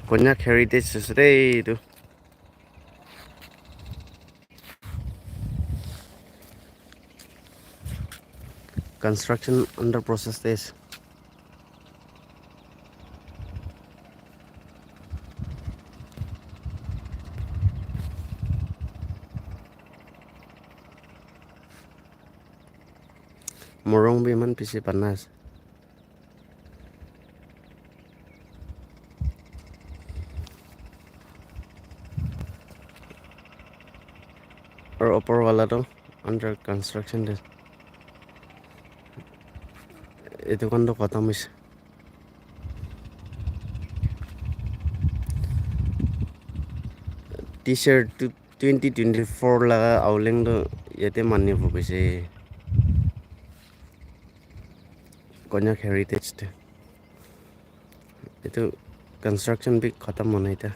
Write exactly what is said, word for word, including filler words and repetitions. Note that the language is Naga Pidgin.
Konyak Heritage ase de etu. Construction under process te ase. Morung bi eman bishi bana ase. Aru upor wala toh under construction te. Etu khan toh khatam hoise. T-shirt tu twenty twenty-four laga auleng tu yate mani bo koise. Konyak Heritage te. Etu construction bi khatam hona eta.